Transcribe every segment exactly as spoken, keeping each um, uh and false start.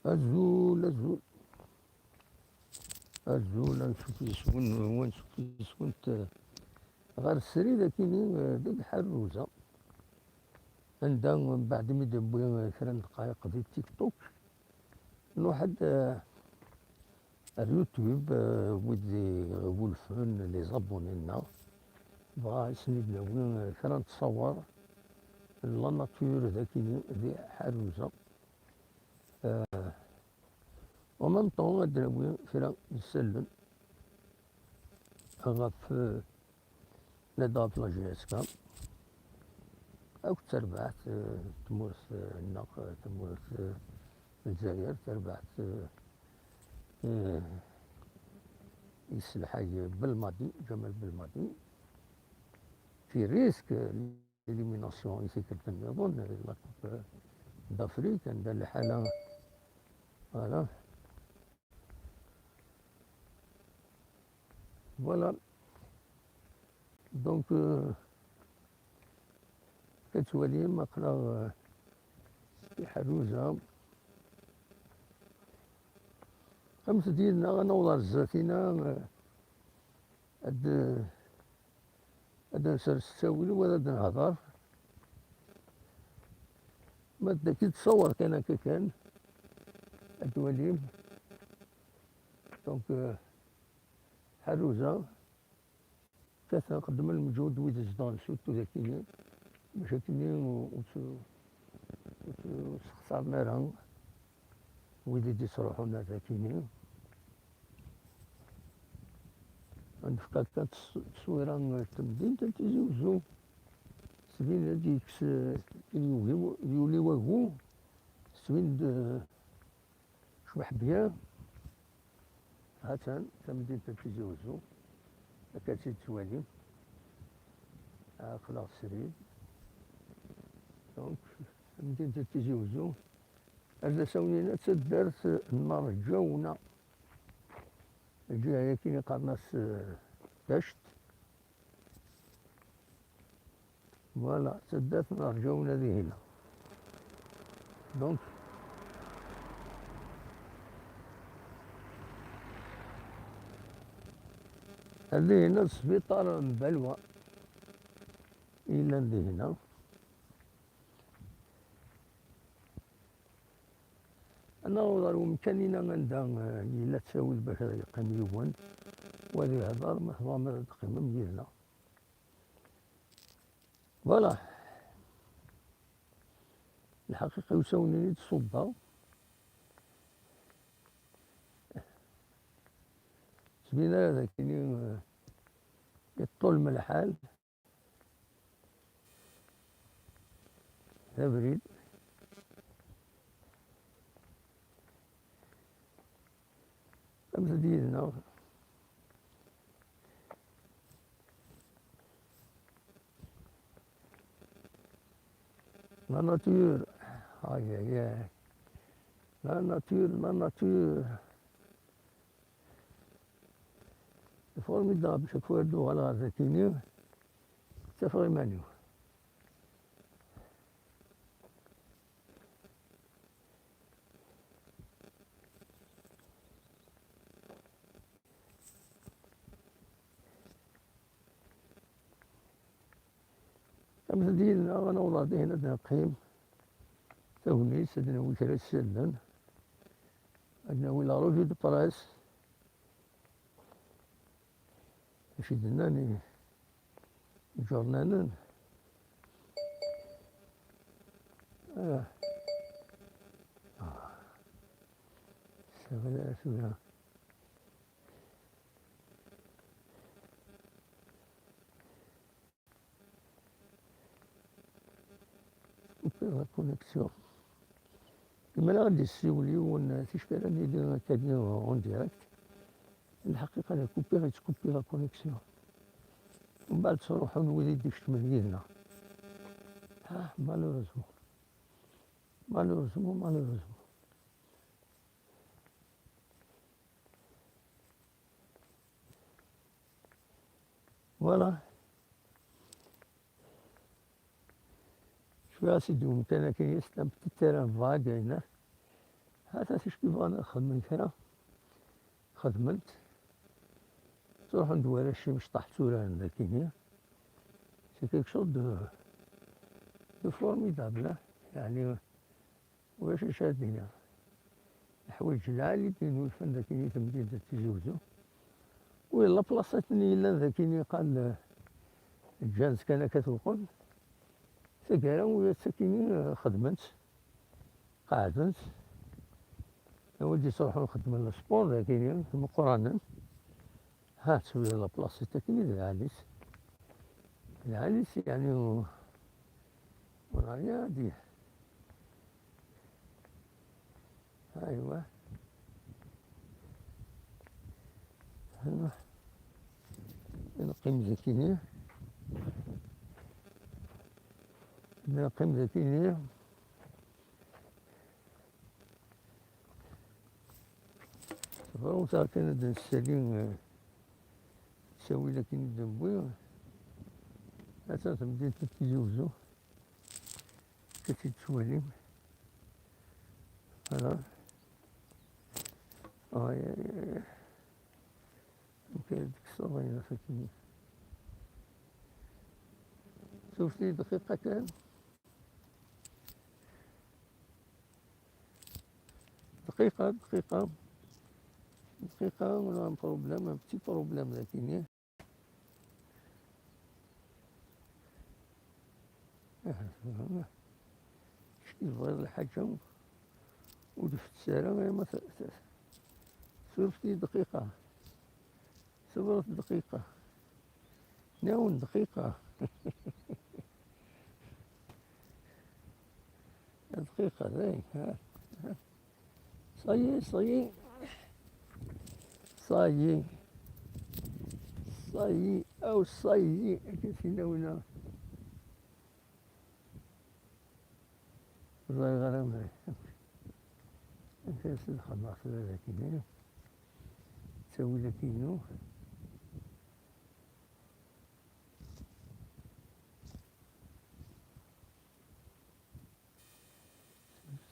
Azul, azul. Azul, ansuf yes-wen, wa ansuf yes-went, eh, ɣer srid akini, eh, deg Ḥerruza, anda mbeɛd mi d-newwi, eh, kra n ddqayeq di TikTok, nruḥ-d, eh, ar YouTube, eh, wid iɣulfen, les abonnés-nneɣ, dɣa i sen-id-nawi, eh, kra n ttṣawer n la nature d akini di Ḥerruza. Eh, en même temps, ad d-nawi kra n yisallen ɣef, eh, ladɣa ɣef la J S K akk d tarbaɛt, eh, tmurt, eh, nneɣ, eh, tamurt, eh, n Lezzayer, tarbaɛt, eh, eh, yesselḥay Belmadi, Ǧamal Belmadi, qui risque l'élimination i tikkelt nniḍen, la Coupe d'Afrique, anda lḥala, voilà. Voilà. Donc, euh, tettwalim aql-aɣ, euh, di Ḥerruza. Amet-d yid-neɣ ad naweḍ ar zdat-ina, euh, ad, ad d-nsers ttawil-iw, ad d-nehḍer. Ma d dagi d-ṣṣawer kan akka kan, ad twalim. Donc, euh, Ḥerruza, kkaten xeddmen lmeǧhud wid izedɣen surtout dagi, bac akkenni ur, ur tt-, ur tt-, ur tt-sexṣaren ara wid i d-ittruḥun ar dagi. Ad nefk akka tt-, tteswira n temdint n Tizi Uzzu. Tettbin-d yekkes, eh, yuli, yuli wagu, tettbin-d, eh, cbeḥ bien. Ha-tt-an tamdint n Tizi Uzzu, akka tt-id-tettwalim. Aql-aɣ srid. Donc, tamdint n Tizi Uzzu, ar d asawen-ina d taddart n Rǧawna. Lǧiha-yagi qqaren-as, eh, Tact. Voilà, taddart n Rǧawna dihin. Donc, ar dihin d sbiṭar n Balwa i yellan dihin. Ad naweḍ ɣer umkan-ina anda, eh, yella ttawil bac ad yeqqim yiwen, wa ad ihder, ma tebɣam ad teqqimem yid-neɣ. Voilà. Lḥaqiqa, usawen-nni d ṣubba. Ttbin ara d akini, eh, yeṭṭulem lḥal. D abrid. Amet-d yid-neɣ. La nature. Aïe, aïe, aïe. La nature, la nature. Formidable, chaque fois d-uɣaleɣ ar dagi-nni, ttafeɣ iman-iw. Amet-d yid-neɣ, ad naweḍ ar dihin ad neqqim tagnit, ad nawi kra n yisallen, ad nawi la revue de presse, acu i d-nnan i-, iǧurnanen. Ah. Ah. Ssawal ara tura. Couper la connexion. Imra ad d-yessiwel yiwen, ticki ara nili akkagi en direct. Lḥaqiqa, la couper, yettcouper la connexion. Mbeɛd ttruḥun wid i d-ikecmen yid-neɣ. Ah, malheureusement. Malheureusement, malheureusement. Voilà. Cwiya s-id-yumkan akken, c'est un petit terrain vague, hein. Ha-t-a ticki bɣan ad xedmen kra, xedmen-t, ttruḥun-d warrac imecṭaḥ tturaren dagini. C'est quelque chose de, de formidable, hein. Yeɛni, ulac acu ara d-iniɣ. Neḥwaǧ lɛali d-inulfan dagini temdint n Tizi Uzzu. Wi laplaṣatin yellan dagini qal, eh, ǧǧan-tt kan akka tewqem. Taggara ula d takini, eh, xedmen-tt. Qeɛdent. Wid yettruḥun xeddmen le sport dagini, d imeqqranen. Ha, ttwila la place-is akkin d lɛali-s. Lɛali-s, yeɛni, on n'a rien à dire. Aywa. Aywa. Neqqim dakini. Neqqim dakini. Tebɣa kan ad d-nessali, eh, ttawil akken i d-newwi. Atan temdint n Tizi Uzzu. Akka tt-id-tettwalim. Voilà. Ay, ay, ay, ay. Amek ara d-kkseɣ ayen af akken. Suref-iyi dqiqa kan. دقيقة، دقيقة، دقيقة، ولا un problème, un petit problème لكن. آه، شتي بغير الحاجة ودفت السعرة غير ما ت-، ت-، سولفتي دقيقة. صبرت دقيقة. ناون دقيقة. دقيقة، ذاي، ها، ها. Ça y est, ça y est. Ça y est. Ça y est. أو ça y est. أكن سينا ونا. والله غير أمري. أنت يا سيدي خلاص، هذا كينا. تسوي لك إنه.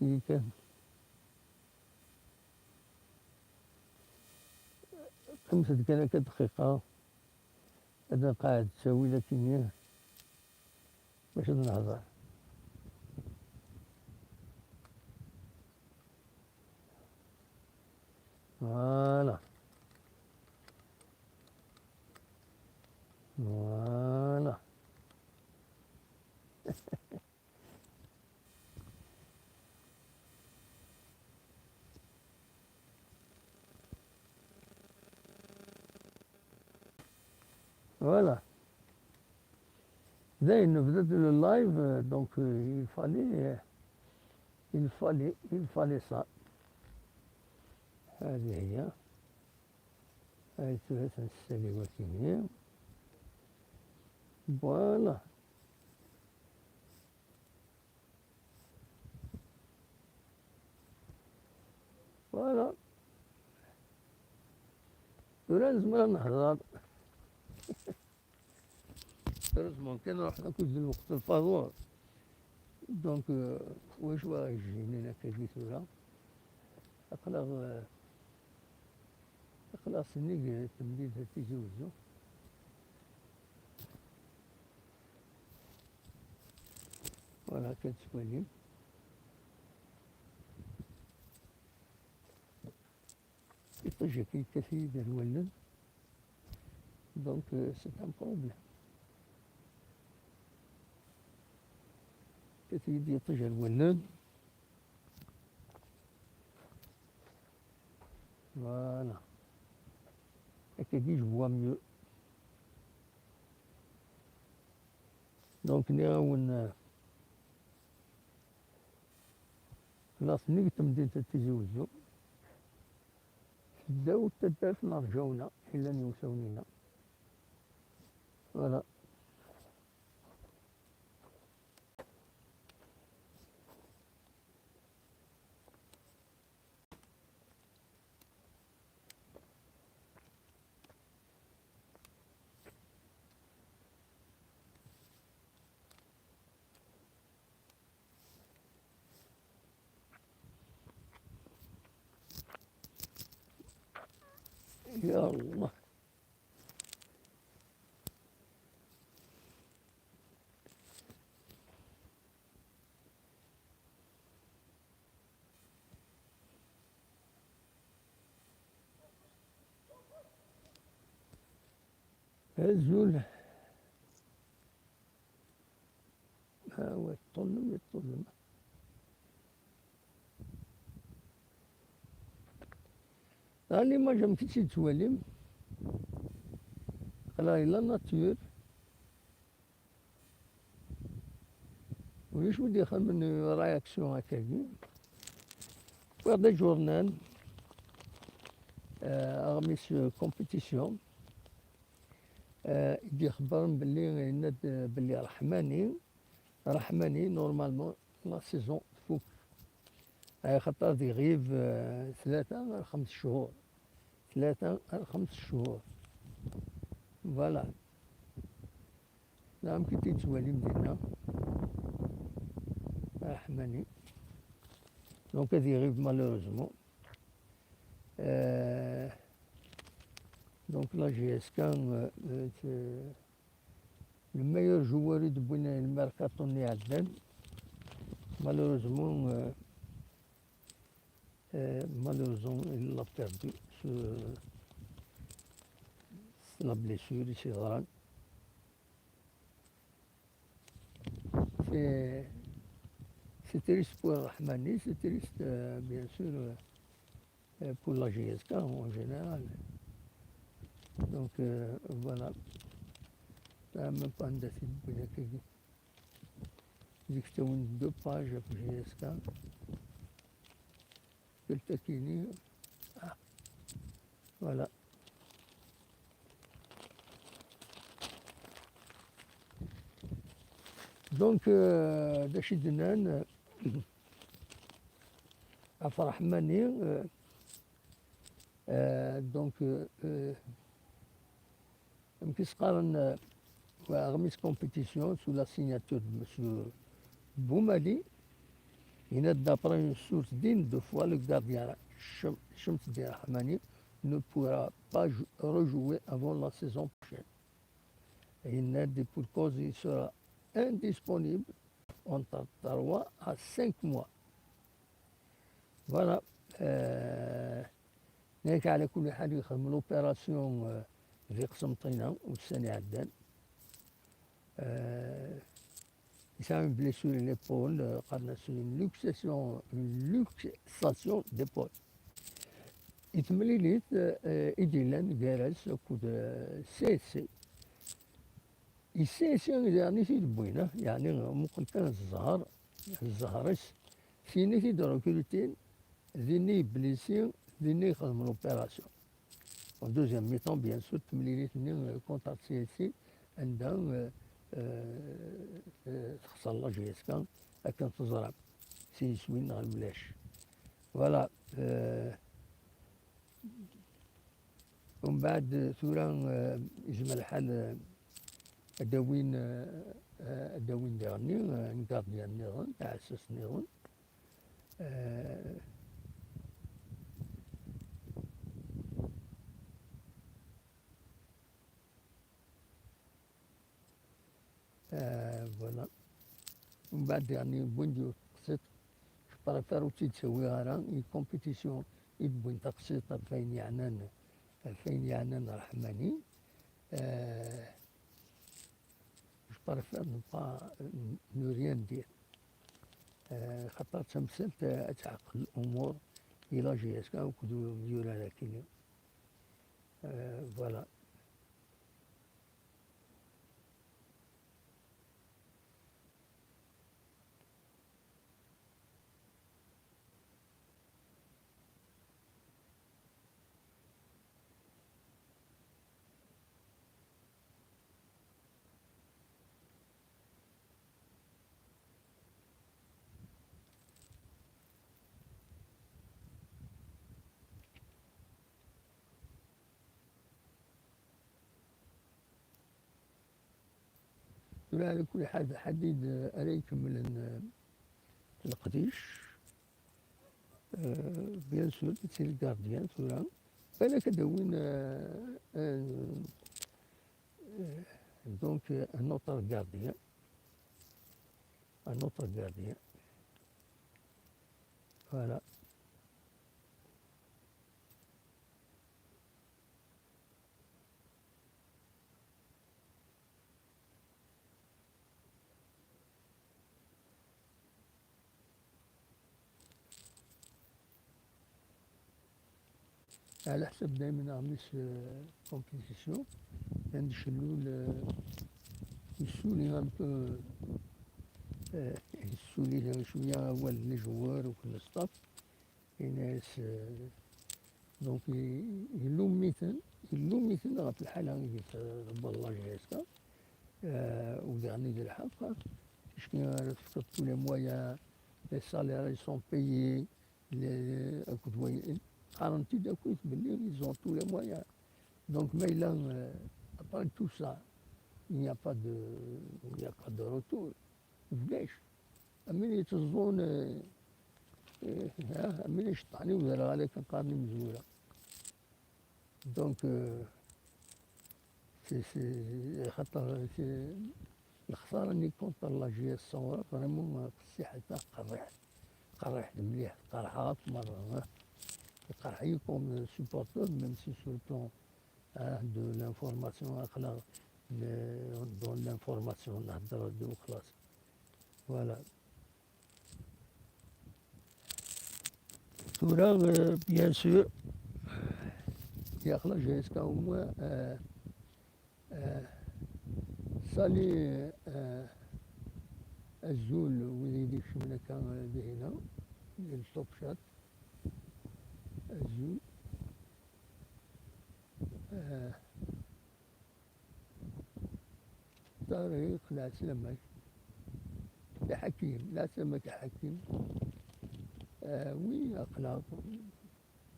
Fifty كان. خمسة كان هكا دقيقة. هذا قاعد تسوي لك إنه. باش نهضر. Voilà. Voilà. Voilà. Dayen, nebda-d le live, euh, donc, euh, il fallait, euh, il fallait, il fallait ça. هذه هي. هاي ثلاثة السلوات هنا. Voilà. Voilà. ورا نزمر نهضر. Heureusement كان رحنا كل الوقت الفاضور. Donc, euh, واش بغا يجيني انا كي جيت ورا؟ اقلغ، اقلغ سنيق تمديد تيزي وزو. Voilà، كتسوالي. يطيش كي كثير ديال الولد. Donc, euh, c'est un problème. كثير ديال يطيش الولد. Voilà. هكا كي je vois mieux. Donc, نعاون، آه، خلاص، نيت تمدينة تيزي وزو. داو التداف نرجونا، إلا نيوسونينا. Voilà. Ya Allah. Azul. Ah ouais, yeṭṭullem, yeṭṭullem. Ɣer l'image amek i tt-id-tettwalim, aql-aɣ di la nature. Ulac wi d-ixemmen réaction akkagi. Wwiɣ-d aǧurnan, euh, aɣmis, euh, compétition, euh, i d-ixebbren belli, yenna-d, euh, belli Ṛeḥmani, Ṛeḥmani, normalement, la saison tfuk. Axaṭer ad iɣib, euh, tlata ar xems cchur. Tlata ar xems cchur. Voilà. Nɛam, ki t-id-tettwalim dinna. Ṛeḥmani. Donc, ad iɣib, malheureusement. Euh, donc, la J S K, euh, euh, le meilleur joueur i d-wwin lmerkaṭu-nni iɛeddan. Malheureusement, euh, euh, malheureusement, il l'a perdu sur, sur la blessure i s-yeḍran. C'est, c'est triste pour Rahmani, c'est triste, euh, bien sûr, euh, euh, pour la J S K en général. Donc, euh, voilà. Là, même pas de, j'ai deux pages pour J S K. Quelqu'un qui lit. Ah, voilà. Donc, euh, d acu i d-nnan, ɣef Ṛeḥmani, euh, euh, donc, euh, euh, amek i s-qqaren, euh, aɣmis compétition sous la signature de monsieur Boumali. Il a d'après une source digne de foi, le gardien Cham-, Chamsidine Rahmani ne pourra pas jou-, rejouer avant la saison prochaine. Et il n'a dit pour cause, il sera indisponible entre trois à cinq mois. Voilà. Euh, nekk, ɛla kulli ḥal, yexdem l'opération, euh, di Qsenṭina, ussan iɛeddan. Euh, yesɛa une blessure à l'épaule, euh, qqaren-as une luxation, une luxation d'épaule. I temlilit, euh, i d-yellan gar-as akked, euh, C S C. I C S C daɣen i t-id-wwin, ah, yeɛni muqel kan zzher, zzher-is, syin i t-id-rekrutin, dinna i yeblisi, dinna i yexdem l'opération. En deuxième mi-temps, bien sûr, temlilit-nni, euh, contre C S C, anda, euh, euh, euh, texṣer la J S K, akken teẓram, s yiswi neɣ ulac. Voilà. Euh, umbeɛd tura, euh, yezmer lḥal, euh, ad d-awin, euh, euh, ad d-awin diɣenni, euh, un gardien nniḍen, aɛessas nniḍen. Euh, Euh, voilà. Umbeɛd, yeɛni, wwin-d yiwet teqsiṭ, je préfère ur tt-id-ttawiɣ ara, i compétition i d-wwin taqsiṭ ɣef wayen yeɛnan, ɣef wayen yeɛnan Ṛeḥmani. Euh, je préfère ne pas, ne rien dire. Euh, xaṭer d tamsalt, euh, ad teɛqel umur i la J S K akked wid yurar akkenni. Euh, voilà. Tura, ɛla kulli ḥal, d Ḥadid, eh, ara ikemmlen, eh, leqdic. Eh, bien sûr, d tili gardien tura. Balak ad d-awin, euh, un, euh, donc, euh, un autre gardien. Un autre gardien. Voilà. Ɛla ḥsab daymen aɣmis, euh, compétition, ad ncellul, euh, yessuli un peu, euh, yessuli cwiya awal n les joueurs akked le staff, yenna-yas, euh, donc, i-, yellum-iten, yellum-iten ɣef lḥala i d-tewweḍ la J S K, euh, u diɣen i d lḥeqq, ticki ara tefkeḍ tous les moyens, les salaires ils sont payés, le-, akked wayen, qqaren-t-id akkit belli ils ont tous les moyens. Donc, ma yella, euh, après tout ça, il n'y a pas de, il n'y a pas de retour. Ulac. Am win yetteẓẓun, euh, euh, ah, am win iceṭṭḥen i udrar, akken qqaren imezwura. Donc, euh, c'est, c'est, xaṭer, c'est, lexsara-nni contre la J S Saoura, vraiment, euh, qessiḥet, ah, qerriḥet. Qerriḥet mliḥ, qerḥeɣ akk merra, ah. Iqerḥ-iyi comme supporter, même si sur le plan, ah, de l'information, aql-aɣ, le-, dans l'information, nehder-d u xlaṣ. Voilà. Tura, euh, bien sûr, yexla jusqu'à au moins, euh, euh, sali, euh, azul wid i d-ikecmen akka, euh, dihina, di Top Chat, azul. Euh, Ṭariq, lɛeslama-k. Lḥakim, lɛeslama-k a Ḥakim. Ah, oui, aql-aɣ,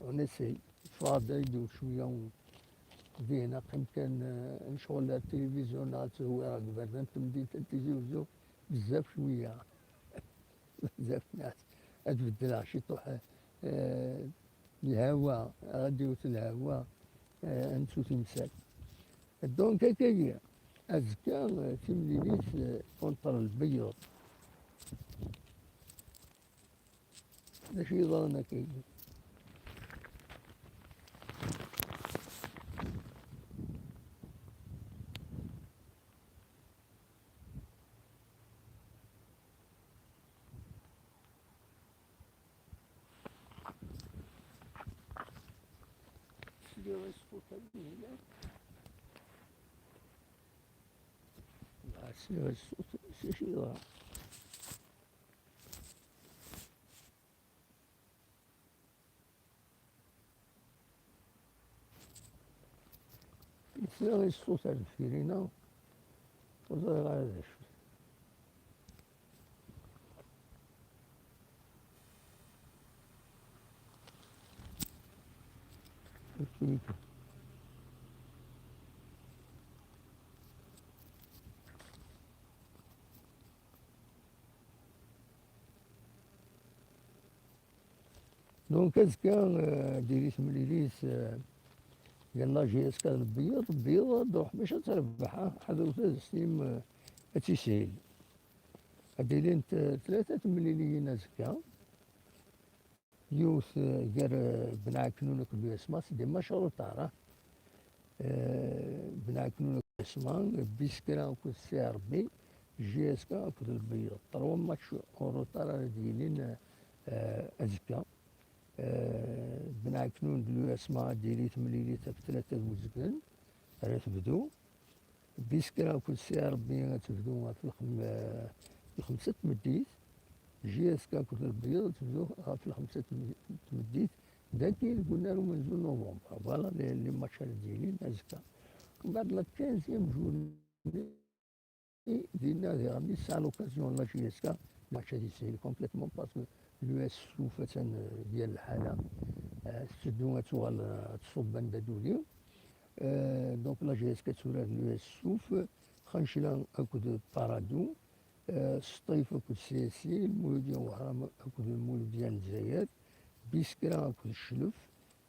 on essaye. Ffɣeɣ-d ay d cwiya, din aqim kan, ah, ncɣel ar tilivizyu neɣ ad ttehwireɣ deg iberdan n temdint n Tizi Uzzu, bezzaf cwiya. Bezzaf nnas. Ad beddleɣ ciṭuḥ, eh, lhawa, ad iwet lhawa, eh, ad nettu timsal. Donc, akkagi, azekka, eh, timlilit, eh, contre Lbeyyeḍ. D acu yeḍran akkagi? Sliɣ i ṣṣut-agi, ah, sliɣ i ṣṣut, s acu yeḍran? Sliɣ i ṣṣut ar deffir-ina, ur ẓriɣ ara d acu. Donc, azekka, euh, ad d-tili temlilit, euh, gar la J S K d Lbeyyeḍ, Lbeyyeḍ ad d-truḥ maca ad terbeḥ, ah, ḥadret ad s-tinim, euh, ad tishil. Ad d-ilint, euh, tlata temliliyin azekka. Yiwet, euh, gar, euh, Ben Ɛeknun akked l'U S M A, c'est des matchs en retard, hein. Euh, Ben Ɛeknun akked l'U S M A, Biskra akked C R B, J S K akked Lbeyyeḍ. Trois matchs en retard ara d-yilin, euh, azekka. Euh, Ben Ɛeknun d l'U S M A ad d-tili temlilit ɣef tlata d uzgen ara tebdu. Biskra akked C R B ad tebdu ɣef lxem-, eh, lxemsa n tmeddit. J S K akked Lbeyyeḍ ad tebdu ɣef lxemsa n tmeddit. Dagi deg unnar umenzu n novembre. Voilà les, les matchs ara d-yilin azekka. Mbeɛd la quinzième journée, dinna diɣen nesɛa l'occasion la J S K match ad yeshil complètement parce que l'U S Souf attan, eh, di yal lḥala, eh, tetteddu ad tuɣal, eh, ad tṣubb anda d-tuli. Euh, donc, la J S K ad turar l'U S Souf, Xancla akked Paradou, euh, Sṭif akked C S I, Lmuludya Wehram akked Lmuludya n Lezzayer, Biskra akked Cclef,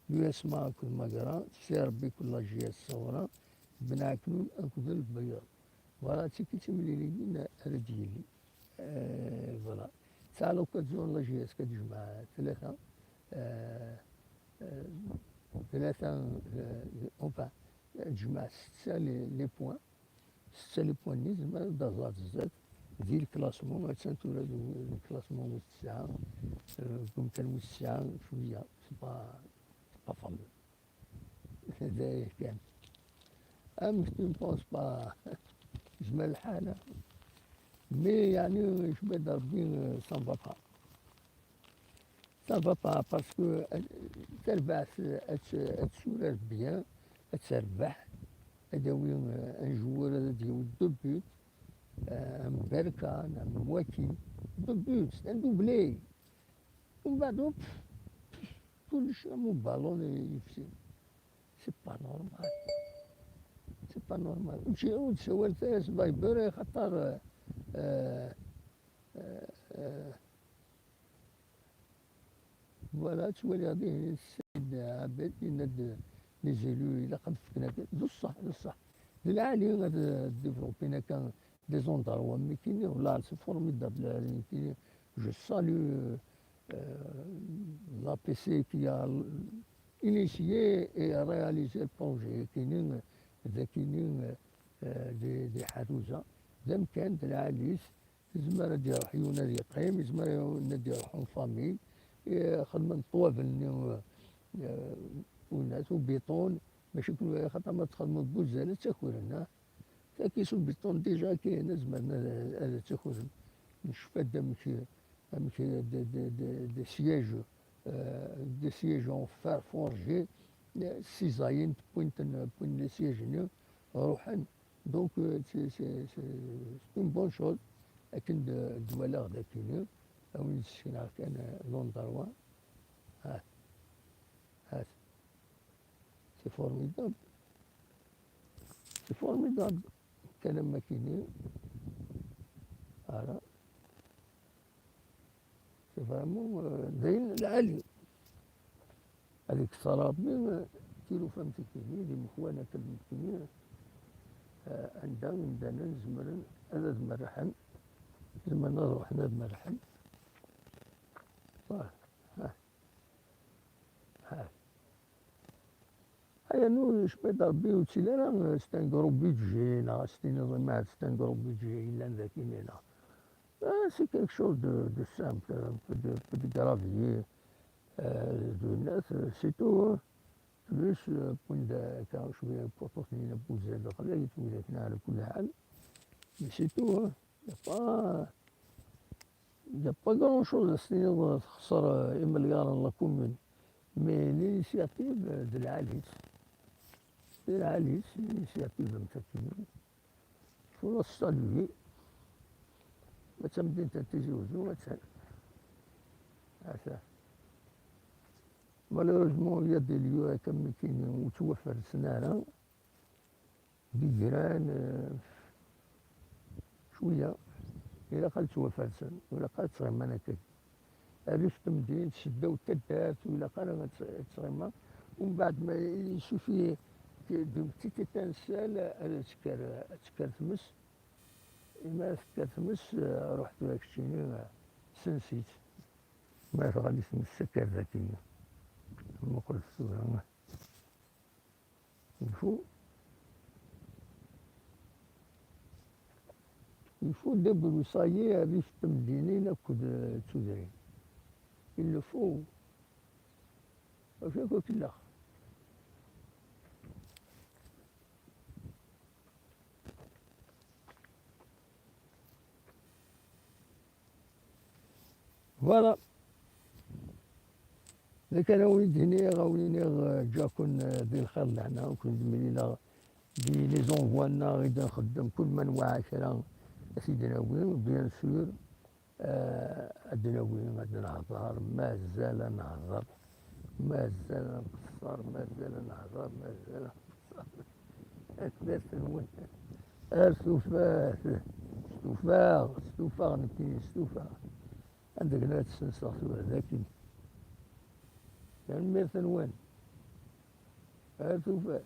l'U S M A akked Magra, tefsi Rebbi kul la J S ṣṣura, Ben Ɛeknun akked Lbeyyaḍ. Voilà, d tigi d timliliyin ara d-yili. Euh, voilà. Tesɛa l'occasion la J S ad d-tejmeɛ tlata, euh, euh, tlata, euh, enfin, ad d-tejmeɛ setta les, les points. Setta les points-nni, tzemreḍ ad d-taẓeḍ zdat di le classement, attan tura di le classement wis tesɛa, euh, deg umkan wis tesɛa, cwiya, c'est pas, c'est pas fameux. D aya kan. Amek tu ne penses pas? Yezmer lḥal, mais yeɛni, icba-d Rebbi, euh, ça ne va pas. Ça va pas, parce que, euh, tarbaɛt, euh, ad t-, ad turar bien, ad terbeḥ, ad d-tawi, euh, un joueur, ad d-yawi deux buts, euh, am Berkan, am waki, deux buts, un doublé. Umbeɛd, hop, kullec am uballun yefsi. C'est pas normal. C'est pas normal. Ur tt-, ur tsawal ara s Viber, axaṭer, euh, euh, euh, Voilà, ttwaliɣ dihin Saïd Abed yenna-d les élus ilaq ad fken akka. D ṣṣeḥ, d ṣṣeḥ. D lɛali ad, ad développin akka des endroits am nekkini, wala, c'est formidable, nekkini. Je salue, euh, euh, l'A P C qui a initié et réalisé le projet, kini, d akini, euh, di, di Ḥaruza. D amkan d lɛali-s. Yezmer ad d-iruḥ yiwen ad yeqqim, yezmer yiwen ad d-iruḥ en famille. Eh, xedmen ṭṭwabel-nni, eh, winnat, ubiṭun, mačči kunwi, xaṭer ma txedmeḍ buzzal ad ttakuren, ah. Tagi s ubiṭun déjà kayen, ad zemren ad, ad ttakuren. Necfa-d amek, amek des, des, des, des sièges, euh, des sièges en fer forgé, eh, ssiẓayen, wwin-ten, wwin les sièges-nni, ruḥen. Donc, euh, c'est, c'est, c'est, c'est une bonne chose. Akken d-, d-walaɣ dakini, a win d-sekneɣ kan, euh, l'endroit. Ah, ah, c'est formidable. C'est formidable. Kan am akini. Voilà. C'est vraiment, euh, d ayen lɛali. Ad ikkes Ṛebbi, euh, tilufa am tikini, d imekwan akka d nekkini, euh, anda imdanen zemren ad, ad merrḥen, zemren ad ruḥen ad merrḥen. Voilà. Ha. Ha. Aya nu yecba-d Ṛebbi ur ttili ara, euh, c'est un gros budget, neɣ ad s-tiniḍ, ma c'est un gros budget yellan dagi, neɣ. Ah, c'est quelque chose de, de simple, un peu de, peu de gravier, euh, de net, euh, c'est tout, hein. Plus, euh, wwin-d akka cwiya n puṭuṭ-nni n wuzzal daxel, ay widak-nni ɛla kulli ḥal. Mais c'est tout, hein. Y a pas, y a pas grand chose à se dire, euh, texṣer, euh, imelyaṛen la commune. Mais l'initiative, euh, d lɛali-tt. D lɛali-tt, l'initiative am takini. Faut la saluer. Ma d tamdint n Tizi Uzzu, attan. Ata. Malheureusement, il y a des lieux akka am nekkini ur ttwafersen ara. D igran, eh, cwiya. Ilaq ad ttwafersen, ilaq ad ttɣiman akka. Rrif n temdint, seddaw n taddart, ur ilaq ara ad tt-, ad ttɣima. Umbeɛd ma il suffit d'une petite étincelle, ad tekker, ad tekker tmes. Imi ara tekker tmes, eh, ruḥ tura keččini, eh, sens-itt. Ma tɣelli tmes, tekker dagi. Muqlet tura. Il faut, il faut débroussailler rrif n temdinin akked, euh, tudrin. Il le faut. Mačči akk akellax. Voilà. D akken a wen-d-iniɣ, a wen-iniɣ, eh, ǧǧaken, eh, di lxir d lehna, ur ken-d-mlileɣ di les envois-nneɣ i d-nxeddem, kul ma newɛa kra ad t-id-nawi, bien sûr, eh, ad d-nawi, ad nehḍer, mazal ad nehḍer, mazal ad nqeṣṣer, mazal ad nehḍer, mazal ad nqeṣṣer. Tanemmirt-nwen. Ar tufat. Stufaɣ, stufaɣ, nekkini stufaɣ. Anda kan ad tsenseɣ tura, d akin. Tanemmirt-nwen. Ar tufat.